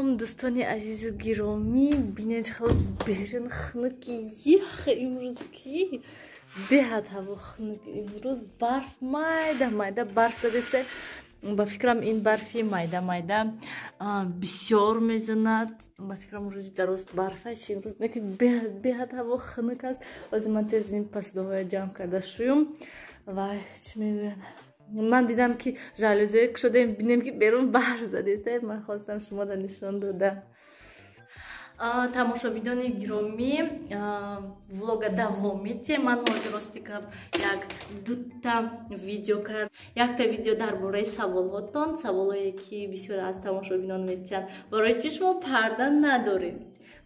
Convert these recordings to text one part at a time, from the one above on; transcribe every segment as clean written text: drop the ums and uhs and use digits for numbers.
Салом, дӯстони азизу гиромӣ. Бинед, хеле берун хунук, ях имрӯз, ки беҳад ҳаво хунук. Имрӯз барф, майда майда барф задеста. Ба фикрам, ин барфи майда майда бисёр мезанад. Ба фикрам, рӯзи дароз барфа чи имрӯз, беҳад ҳаво хунук аст. Ҳозир ман тез ин посудаҳоя ҷамъ карда шӯюм. Ва чӣ мегӯянд, ман дидам, ки жалюзиҳое кушодаем, бинем, ки берун барф задеста. Ман хостам шуморо нишон додам. Тамошобинони гиромӣ, влога давом метиҳем. Ман ҳозир, рости гап, як дута видео кард. Якта видео дар бораи саволҳотон, саволҳое ки бисёр аз тамошобинон метиҳанд: барои чӣ шумо парда надорем,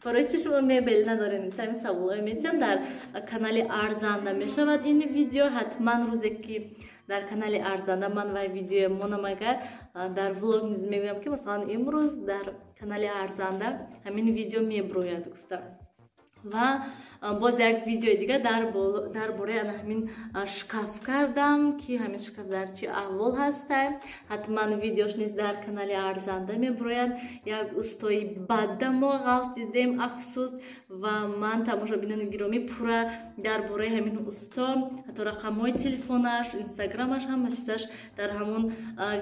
барои чӣ шумо мебел надорем? Ҳамин саволҳое метиҳанд. Дар канали Арзанда мешавад ин видео. Ҳатман рӯзе ки дар канали Арзанда ман вай видео монам, агар дар влог низ мегӯям, ки масалан имрӯз дар канали Арзанда ҳамин видео меброяд гуфта. Ва боз як видеои дигар дар бораи ана ҳамин шкаф кардам, ки ҳамин шкаф дар чӣ аҳвол ҳаста. Ҳатман видеош низ дар канали Арзанда меброяд. Як устои бадда мо ғалтидем, афсӯс. Ва ман, тамошобинони гиромӣ, пурра дар бораи ҳамин усто, ҳатто рақамҳои телефонаш, инстаграмаш, ҳама чизаш дар ҳамон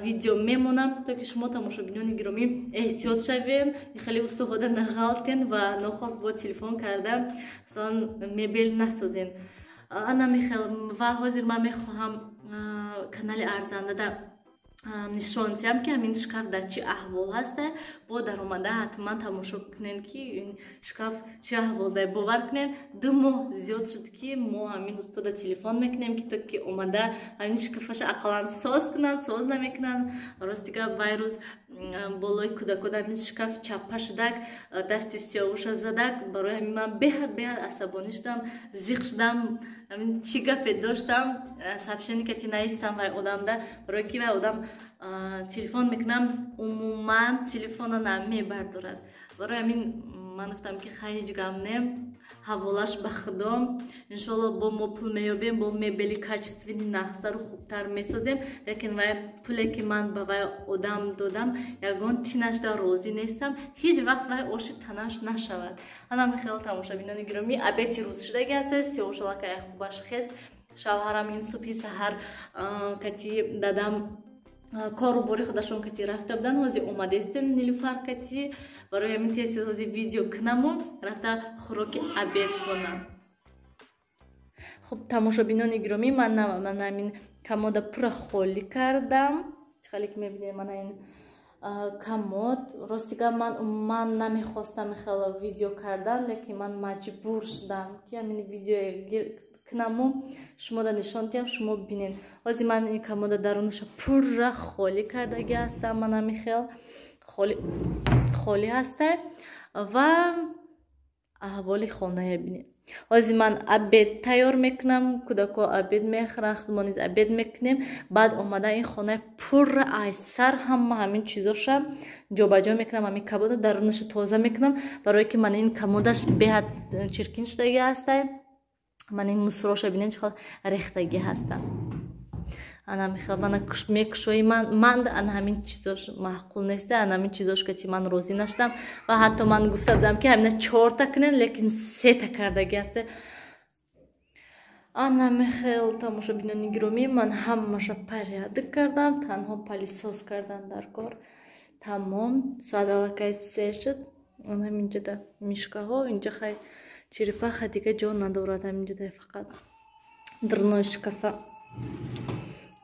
видео мемонам, то ки шумо, тамошобинони гиромӣ, эҳтиёт шавен, хеле устоҳода нағалтен ва нохост бо телефон карда, масалан, мебел насозен. Ана мехел. Ва ҳозир ман мехоҳам канали Арзандада нишон диҳам, ки ҳамин шкаф дар чӣ аҳвол ҳаста. Бо даромада ҳатман тамошо кунед, ки ин шкаф чӣ аҳвол дар. Бовар кунед, 2 моҳ зиёд шуд, ки мо ҳамин устода телефон мекунем, ки то ки омада ҳамин шкафаша ақаллан соз кунанд. Соз намекунанд. Рости гап, вай рӯз болои кӯдакода ҳамин шкаф чаппа шудак, дасти Сиёвуша задак. Барои ҳамин ман беҳад беҳад асабонӣ шудам, зиқ шудам. Ҳамин чӣ гапе доштам, сообщение кати наистам вай одамда, барои ки вай одам телефон мекунам, умуман телефона намебардорад. Барои ҳамин ман гуфтам, ки хай, ҳеҷ гап не, ҳаволаш ба Худо. Иншоалло, бо мо пул меёбем, бо мебели качественный, нағзтару хубтар месозем. Лекин вай пуле ки ман ба вай одам додам, ягон тинашда розӣ нестам. Ҳеҷ вақт вай оши танаш нашавад. Анам хеле, тамошобинони гиромӣ, обеди рӯз шудаги аст. Сиёвушалакай хубаш хест. Шавҳарам ин субҳи саҳар кати дадам кору бори худашон кати рафта буданд, ҳозир омадестем Нилуфар кати. Барои ҳамин тез ҳозир видео кунаму рафта хӯроки обед кунам. Хуб, тамошобинони гиромӣ, ман ҳамин комода пурра холӣ кардам. Чӣ хеле ки мебинед, мана ин комод. Рости гап, ман умуман намехостам хело видео кардан, лекин ман маҷбур шудам, ки ҳамин видео кунаму шумода нишон диҳам, шумо бинед. Ҳозир ман ин комода дарунаша пурра холӣ кардаги ҳастам. Ман ҳамин хел холӣ ҳаста ва аҳволи хоная бинед. Ҳозир ман обед тайёр мекунам, кӯдако обед мехӯранд, худмо низ обед мекунем. Баъд омада ин хонаи пурра айсар ҳама ҳамин чизоша ҷобаҷо мекунам, ҳамин комода дарунаша тоза мекунам, барое ки ман ин комодаш беҳад чиркин шудаги ҳастай. Ман ин мусороша бинед, чӣ хел рехтагӣ ҳастанд. Ана мехел, мана мекушои. Ман ана ҳамин чизош маъқул неста, ана ҳамин чизош кати ман розӣ нашудам. Ва ҳатто ман гуфта будам, ки ҳамина чорта кунен, лекин сета кардаги ҳаста. Ана мехел, тамошобинони гиромӣ, ман ҳамаша порядок кардам, танҳо пылесос кардан дар кор. Тамом. Соат аллакай 3 шуд. Ан ҳаминҷода мишкаҳо, инҷа хай черепаха дига ҷо надорад, ҳаминҷода фақат дурной шкафа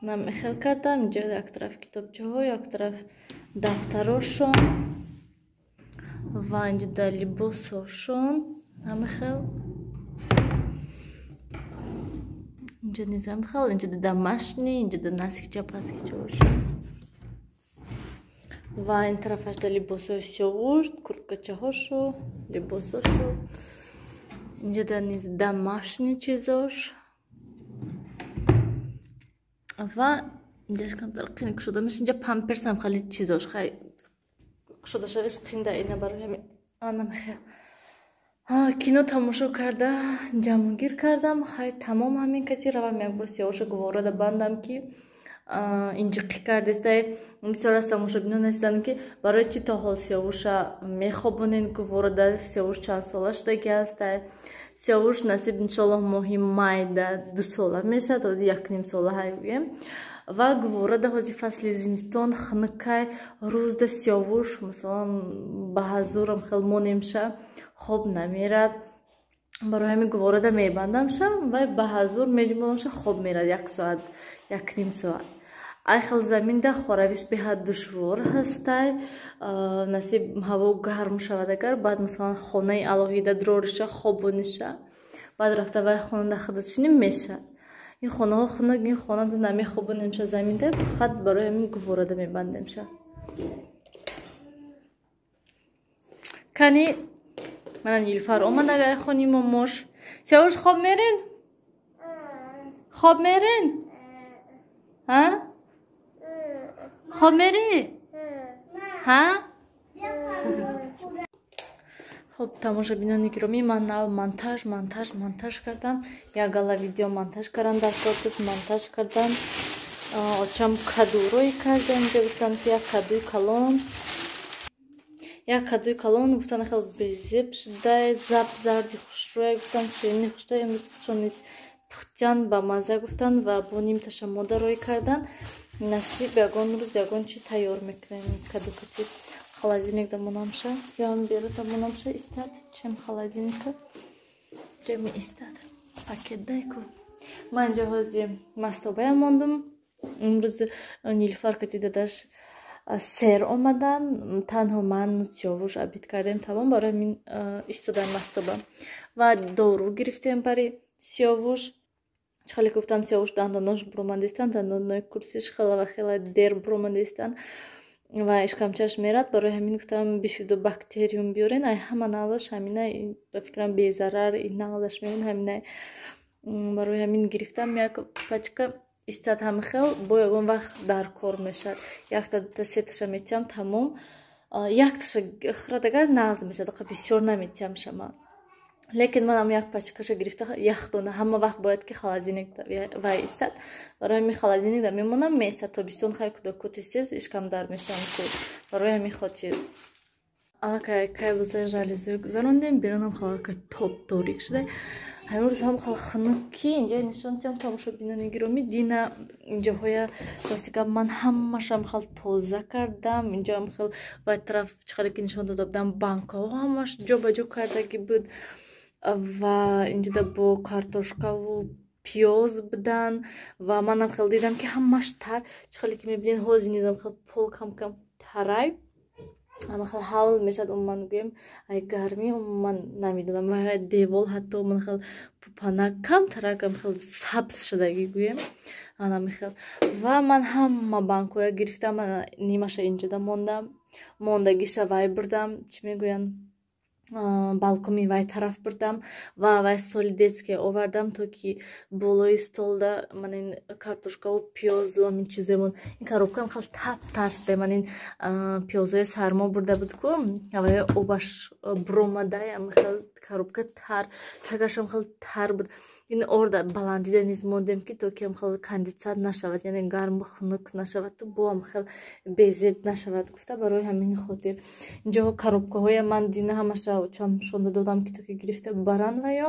намехел кардам. Инҷа як тараф китобчаҳо, як тараф дафтарошон ва инҷода либосошон ҳамахел. Инҷо низ ҳамахел, инҷода домашний, инҷода носкича, паскичаошон ва ин тарафашда либосҳои Сиёвуш, курткачаҳошу, либосошу. Инҷода низ домашний чизош. Ва инҷаш камтар қин кушода меш. Инҷа памперсам, хеле чизош хай кушода шавиш қинда ина. Барои ҳамин ана мехел кино тамошо карда, ҷамъгир кардам. Хай, тамом. Ҳамин кати равам, як бор Сиёвуша гуворода бандам, ки Инҷиқӣ кардестай. Бисёр аз тамошобинон ҳастанд, ки барои чӣ то ҳол Сиёвуша мехобонен гуворода? Сиёвуш чанд сола шудаги ҳастай? Сиёвуш, насиб, иншоллоҳ, моҳи майда 2 сола мешавад, ҳозир 1,5 сола ҳайгӯем. Ва гуворада ҳозир фасли зимистон, хунукай, рӯзда Сиёвуш, масалан, ба ҳазурам хел монемша, хоб намерад. Барои ҳамин гуворада мебандамша ва ба ҳазур меҷмонамша, хоб мерад як соат, 1,5 соат. Ай хел заминда хоравиш беҳад душвор ҳастай. Насиб, ҳаво гарм шавад агар, баъд, масалан, хонаи алоҳида дрориша, хобониша, баъд рафта вай хонада худашинӣ мешавад. Ин хонаҳо хунук, ин хонада намехобонемша заминда, фақат барои ҳамин гуворада мебандемша. Кани, мана Нилфар омад агар хони момош. Сиёвуш, хоб мерен? Хоб мерен? Ҳа, хоб мерӣ? Ҳа. Хуб, тамошобинони гиромӣ, ман нав монтаж кардам, як гала видео монтаж кардам, дар шуд монтаж кардам. Очам кадурое карда инҷа, гуфтам, ки як кадуи калон, як кадуи калон, гуфтан, хел безеб шудай, зап зарди хушрӯя, гуфтан, ширини хушрӯя, имрӯз худшон низ пухтян, ба мазза, гуфтан, ва бо нимташа мода рӯй кардан. Насиб, ягон рӯз ягон чи тайёр мекунем. Кадукати холодильник да монамша, ёам берута монамша, истад, чем холодильника ҷами истад, пакет дайку. Ман инҷа ҳози мастобаям мондум. Имрӯз Нилфар кати дадаш сер омадан, танҳо ман Сиёвуш обед кардем, тамом. Барои ҳамин истодан мастоба ва дору гирифтем бари Сиёвуш. Чӣ хеле гуфтам, Сиёвуш дандонош буромадистанд, дандонои курсиш хела ва хела дер буромадистанд ва ишкамчаш мерад. Барои ҳамин гуфтам, бифидобактериум биёрен, ай ҳама нағзаш ҳамина, ба фикрам, безарар нағзаш меён ҳамина. Барои ҳамин гирифтам як пачка, истад ҳама хел, бо ягон вақт дар кор мешавад. Якта, дута, сеташа метиҳам, тамом. Якташа хӯрад агар, нағз мешавад, бисёр наметиҳамша ман. Лекин манам як пачкаша гирифта, яхдона ҳама вақт бояд ки холодильник вай истад. Барои ҳамин холодильник да мемонам, меистад. Тобистон хай кӯдаку тез-тез ишкам дар мешавам ку, барои ҳамин хотир. Аллакай кай бозаи жалюзиё гузарондем, берунам аллакай топ торик шуда. Ҳамин рӯз ҳам хел хунукки. Инҷа нишон диҳам, тамошобинони гиромӣ, дина инҷоҳоя, рости гап, ман ҳамашам хел тоза кардам. Инҷоам хел вай тараф, чӣ хеле ки нишон дода будам, банкаҳо ҳамаш ҷо ба ҷо кардагӣ буд ва инҷода бо картошкаву пиёз будан. Ва манам хел дидам, ки ҳамаш тар. Чӣ хеле ки мебинед, ҳозир низам хел пол кам-кам тарай, ҳама хел ҳавл мешавад. Умуман гӯем, ай гармӣ, умуман намедонам, девол ҳатто ман хел пупанак кам таракам хел сабз шудагӣ гӯем, анами хел. Ва ман ҳама банкҳоя гирифтам, нимаша инҷода мондам, мондагиша вай бурдам, чӣ мегӯянд, балкоми вай тараф бурдам ва вай столи детский овардам, то ки болои столда ман ин картошкаву пиёзу ҳамин чиземон. Ин коробкам хел таптар шуда, ман ин пиёзои сармо бурда буд ку, ҳаваи обаш буромада, хел коробка тар, тагашам хел тар буд. Ин орда баландида низ мондем, ки то ки хел кондитсион нашавад, яъне гарму хунук нашавад, боам хел безеб нашавад, гуфта. Барои ҳамин хотир инҷо коробкаҳоя ман дина ҳамаша чамшонда додам, ки то ки гирифта баранд ва ё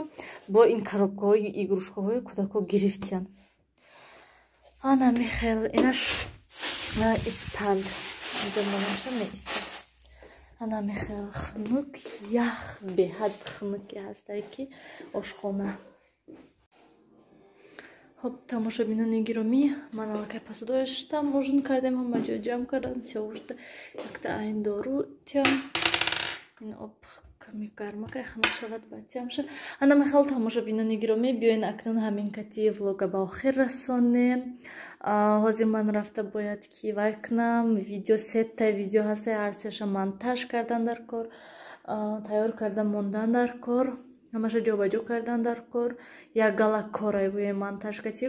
бо ин коробкаҳои игрушкаҳои кӯдако гирифтиян. Ана михел инаш испанд, инҷо монаша меистад. Ана михел хунук, ях, беҳад хунуке ҳастае, ки ошхона. Хоб, тамошобинони гиромӣ, ман аллакай посудоя шуштам, ужин кардем, ҳама ҷо ҷамъ кардам. Сиёвушта якта айн дору тиям, ин об ками гармакай, хунук шавад, баъд тиямша. Ана михел, тамошобинони гиромӣ, биёен, акнун ҳамин кати влога ба охир расонем. Ҳозир ман рафта бояд ки вай кунам видео, сета видео ҳаста, ҳар сеша монтаж кардан дар кор, тайёр карда мондан дар кор, ҳамаша ҷобаҷо кардан дар кор, як гала кора гӯем монтаж кати.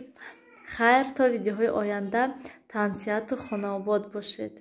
Хайр, то видеоҳои оянда тансиҳату хонаобод бошед.